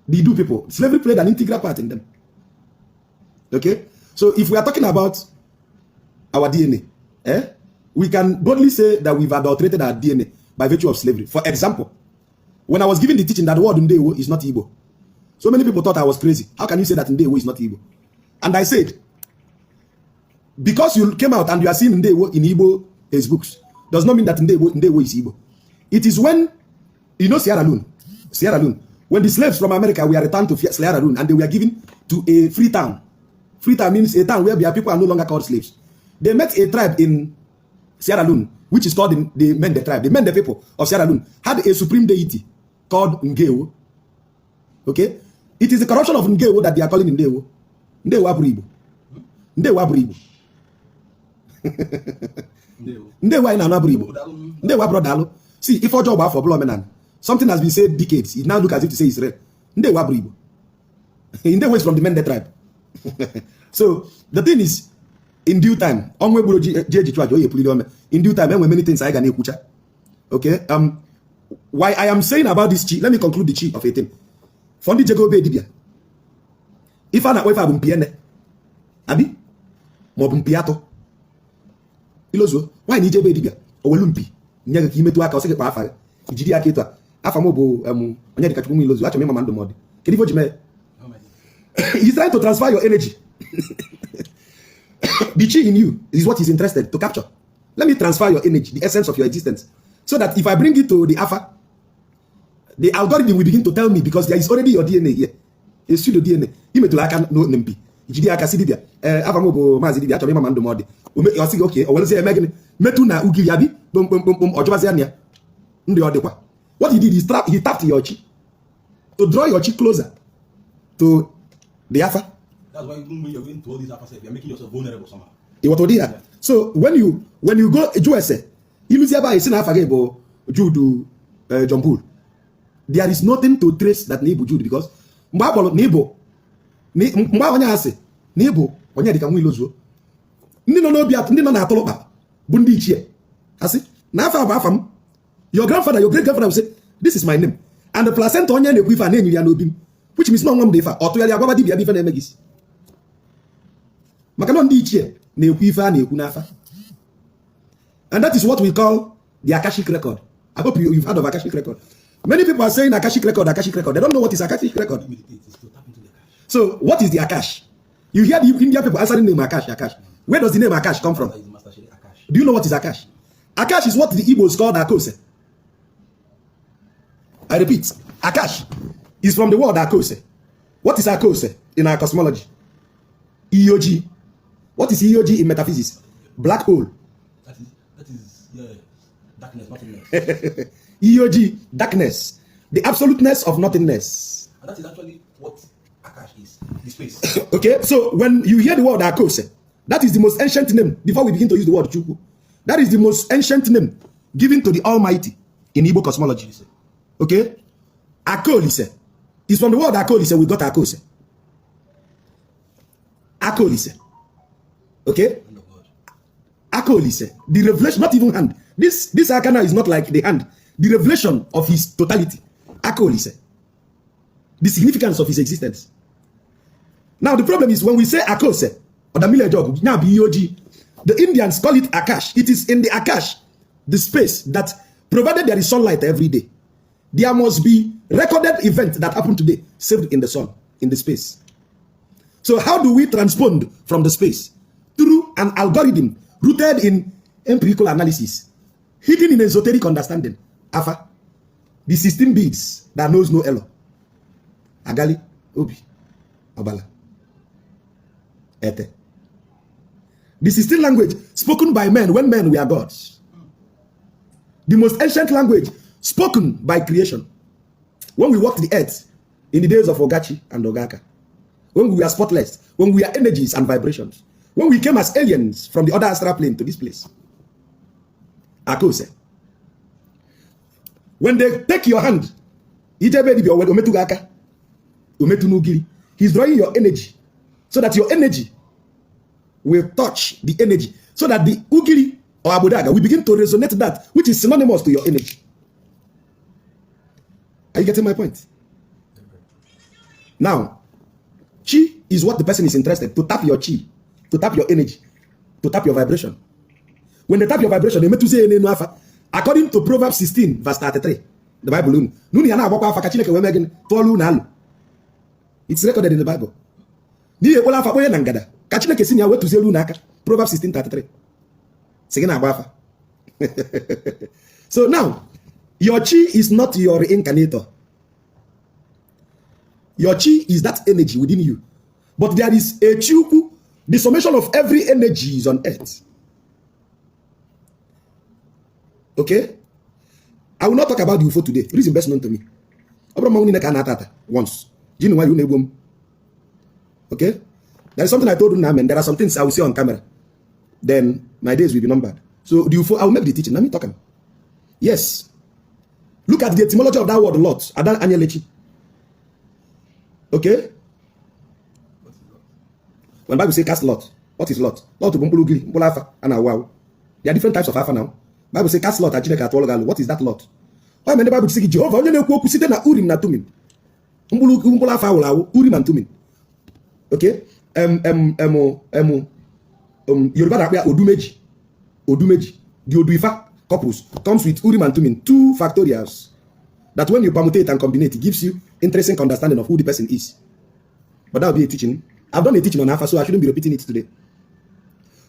the Idu people, slavery played an integral part in them. Okay? So if we are talking about our DNA, we can boldly say that we've adulterated our DNA by virtue of slavery. For example, when I was given the teaching that the word Ndewo is not Igbo, so many people thought I was crazy. How can you say that Ndewo is not Igbo? And I said, because you came out and you are seeing Ndewo in Igbo textbooks, does not mean that Ndewo is Igbo. It is when, you know, Sierra Leone, when the slaves from America were returned to Sierra Leone and they were given to a free town. Free town means a town where people are no longer called slaves. They met a tribe in Sierra Leone, which is called the Mende tribe. The Mende people of Sierra Leone had a supreme deity called Ngewo. Okay? It is the corruption of Ngewo that they are calling Ndewo. Ndewo Aburibo. Ndewo Aburibo. Ndewo in Aburibo. Ndewo Abrodalo. See, if our job for Blomenan, something has been said decades, it now look as if to say Israel. Ndewo Aburibo. Ndewo is from the Mende tribe. So the thing is, in due time, in due time, when many things I canekucha. Okay. Why I am saying about this chi, let me conclude the chi of a thing. Fondi Jago be dibia. If I na wife abumpiene, abi, mo bumpiato. Ilozo, why ni jebe dibia? Owelumpi. Nyaga ki metu aka oseke pa afa. Ijidi aka eto afa mo bo onya dikachu mu ilozo. Acho me mama ndo mode. Kedi fo jime. He's trying to transfer your energy. The chi in you is what he's interested to capture. Let me transfer your energy, the essence of your existence, so that if I bring it to the alpha, the algorithm will begin to tell me, because there is already your DNA here. It's pseudo DNA. You may like no NMP. Ijidi aka si dibia. Ava mo bo maazi dibia. Acho me mama ndo mode. You say okay. O wele say emegini. Metu na ugiri abi. Ojoba say ania. Ndi odekwa. What he did is he tapped your chi to draw your chi closer to the alpha. That's why when you're going to all these alpha, you're making yourself vulnerable somehow. Yeah. So when you go USA, you see about a alpha gebo Jude John Paul. There is nothing to trace that Nebo Jude, because Mbabolo Nebo Mbawanya ase Nebo onya dika mu ilozo. Ndi no bia ndi no na atoloba bundi ichie. Asi na afa afam. Your grandfather, your great grandfather will say, this is my name. And the placenta onya na ekwifa na enyi ya no bim. Which means no one defa. Oto ya agwa dibia bi fa na emegisi. Makano ndi ichie na ekwifa na eku na afa. And that is what we call the Akashic record. I hope you've heard of Akashic record. Many people are saying Akashic record, Akashic record. They don't know what is Akashic record. So what is the Akash? You hear the Indian people answering the name Akash, Akash. Where does the name Akash come from? Do you know what is Akash? Akash is what the Igbos call Akose. I repeat, Akash is from the word Akose. What is Akose in our cosmology? EOG. What is EOG in metaphysics? Black hole. That is darkness, nothingness. EOG, darkness. The absoluteness of nothingness. And that is actually what Akash is, the space. Okay, so when you hear the word Akose, that is the most ancient name. Before we begin to use the word Chukwu, that is the most ancient name given to the Almighty in Igbo cosmology. Okay? Akolise is from the word Akolise, we got Akose. Akolise. Okay? Akolise. The revelation, not even hand. This arcana is not like the hand. The revelation of his totality. Akolise. The significance of his existence. Now the problem is when we say Akose, or the Miller job, now BOG, the Indians call it Akash. It is in the Akash, the space that, provided there is sunlight every day, there must be recorded event that happened today, saved in the sun, in the space. So how do we transpond from the space? Through an algorithm rooted in empirical analysis, hidden in esoteric understanding. Alpha, the 16 beads that knows no error. Agali, Obi, Abala, Ete. The 16 language spoken by men when men were gods. The most ancient language spoken by creation. When we walked the earth in the days of Ogachi and Ogaka. When we were spotless. When we are energies and vibrations. When we came as aliens from the other astral plane to this place. Akose. When they take your hand, he's drawing your energy. So that your energy will touch the energy. So that the Ugiri or Abudaga will begin to resonate that, which is synonymous to your energy. Are you getting my point? Now, chi is what the person is interested to tap your chi, to tap your energy, to tap your vibration. When they tap your vibration, they make to say according to Proverbs 16, verse 33, the Bible. It's recorded in the Bible. Proverbs 16:33. So now, your chi is not your reincarnator. Your chi is that energy within you. But there is a chuku, the summation of every energy is on earth. Okay? I will not talk about UFO today. Reason best known to me. Once. Do you know why you name? Okay? There is something I told you now, and there are some things I will say on camera. Then my days will be numbered. So the UFO, I will make the teaching. Let me talk. Yes. Look at the etymology of that word, lot. Adan Anyelechi. Okay? When Bible say cast lot, what is lot? Lot to Bumpulugili, Mpulafa, and Awau. There are different types of alpha now. Bible say cast lot, what is that lot? Why when the Bible say Jehovah, only kusite na urim na tumim. Mpulafa ulawu, urim and tumim. Okay? Yoruba na Odumeji. Odumeji. The Oduifa couples comes with urim and tumim, 2 factorials. That when you permutate and combine it gives you interesting understanding of who the person is. But that will be a teaching. I've done a teaching on Alpha, so I shouldn't be repeating it today.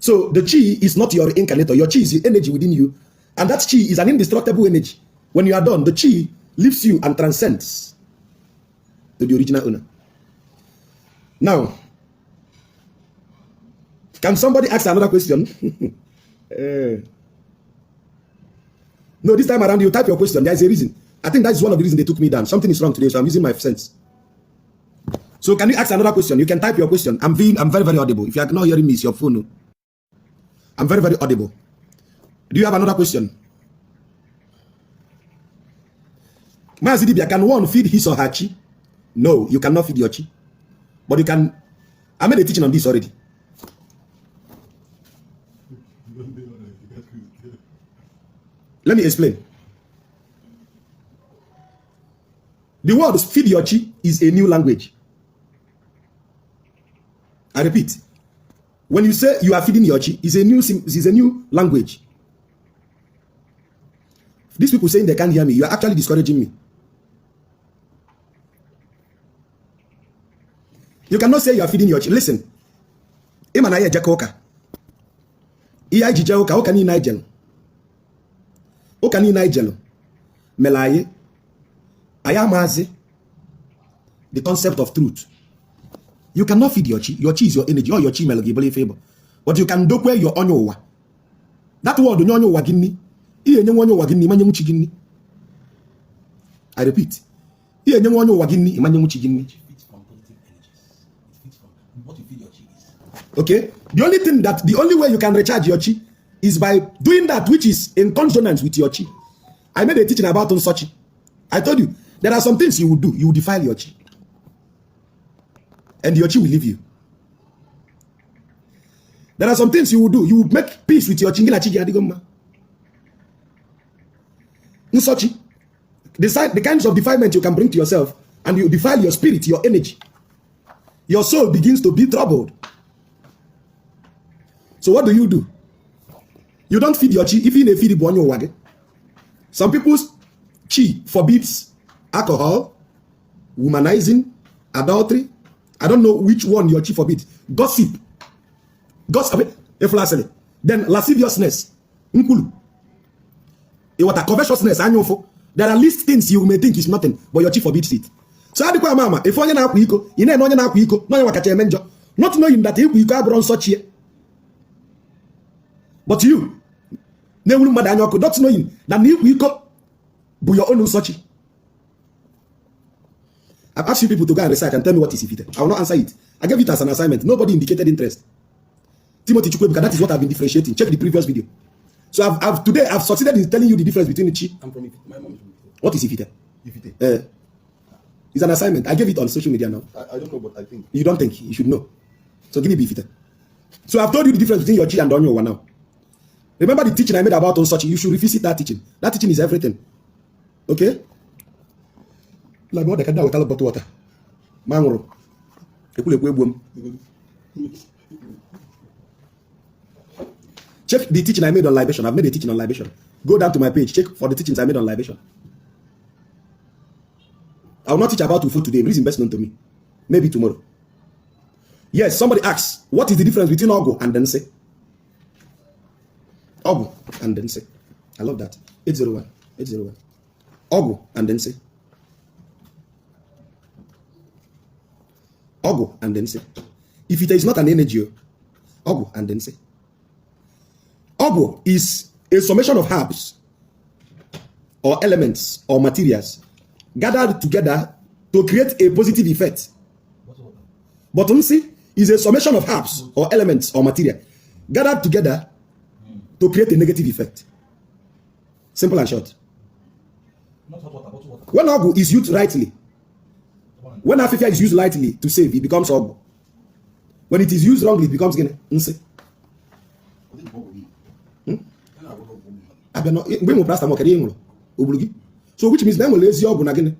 So the chi is not your incarnator. Your chi is the energy within you. And that chi is an indestructible energy. When you are done, the chi lifts you and transcends to the original owner. Now, can somebody ask another question? No, this time around you type your question. There is a reason. I think that is one of the reasons they took me down. Something is wrong today, so I'm using my sense. So can you ask another question? You can type your question. I'm very, very audible. If you are not hearing me, it's your phone. I'm very, very audible. Do you have another question? Maazi Dibia, can one feed his or her chi? No, you cannot feed your chi. But you can. I made a teaching on this already. Let me explain. The word feed your chi is a new language. I repeat. When you say you are feeding your chi, is a new language. These people saying they can't hear me, you are actually discouraging me. You cannot say you are feeding your chi. Listen. Imanaye jakoka. Iya jijaoka, o kani Nigel. O kani Nigel. Melaye. Ayamazi. The concept of truth. You cannot feed your chi. Your chi is your energy. Or your chi melagibly favor. But you can do where your ONYE UWA. That word ONYE UWA gini. Iye nye ONYE UWA gini manye muchi gini. I repeat. Iye nye ONYE UWA gini manye muchi gini. Okay? The only way you can recharge your chi is by doing that which is in consonance with your chi. I made a teaching about Onsochi. I told you, there are some things you will do. You will defile your chi. And your chi will leave you. There are some things you will do. You will make peace with your chingila chi yadigoma. Onsochi. The kinds of defilement you can bring to yourself, and you defile your spirit, your energy. Your soul begins to be troubled. So what do? You don't feed your chi, even if you feed ONYE UWA. Some people's chi forbids alcohol, womanizing, adultery. I don't know which one your chi forbids. Gossip. Then lasciviousness. Covetousness. There are least things you may think is nothing, but your chi forbids it. So mama, if onye na-akwa iko, ị na-ene onye na-akwa iko, na onye wakacha eme njọ, not knowing that ikwa iko abụrụ nsọ chi. But you, na-ewuru mmadụ anya ọkụ, not knowing that ikwa iko bụ your own nsọ chi. I've asked you people to go and research and tell me what is ifite. I will not answer it. I gave it as an assignment. Nobody indicated interest. Timothy Chukwuebuka, that is what I've been differentiating. Check the previous video. So today I've succeeded in telling you the difference between the chi. I'm from Ifite. My mom is from Ifite. What is ifite? Ifite. It's an assignment. I gave it on social media now. I don't know, but I think. You don't think. You should know. So give me ifite. So I've told you the difference between your chi and ONYE UWA now. Remember the teaching I made about Onsochi? You should revisit that teaching. That teaching is everything. Okay? Like what I can do without bottled water. Mangoro. Check the teaching I made on libation. I've made a teaching on libation. Go down to my page. Check for the teachings I made on libation. I will not teach about Ufo today. Reason best known to me. Maybe tomorrow. Yes, somebody asks, what is the difference between Ogo and Dense? Ogo and Dense. I love that. 801. 801. Ogo and Dense. Ogo and Dense. If it is not an energy, Ogo and Dense. Ogo is a summation of herbs or elements or materials gathered together to create a positive effect. But Nsi is a summation of herbs or elements or material gathered together to create a negative effect. Simple and short. When Ogo is used rightly, when Afifia is used lightly to save, it becomes Ogo. When it is used wrongly, it becomes Nsi. So which means then we'll lazy Ogo again.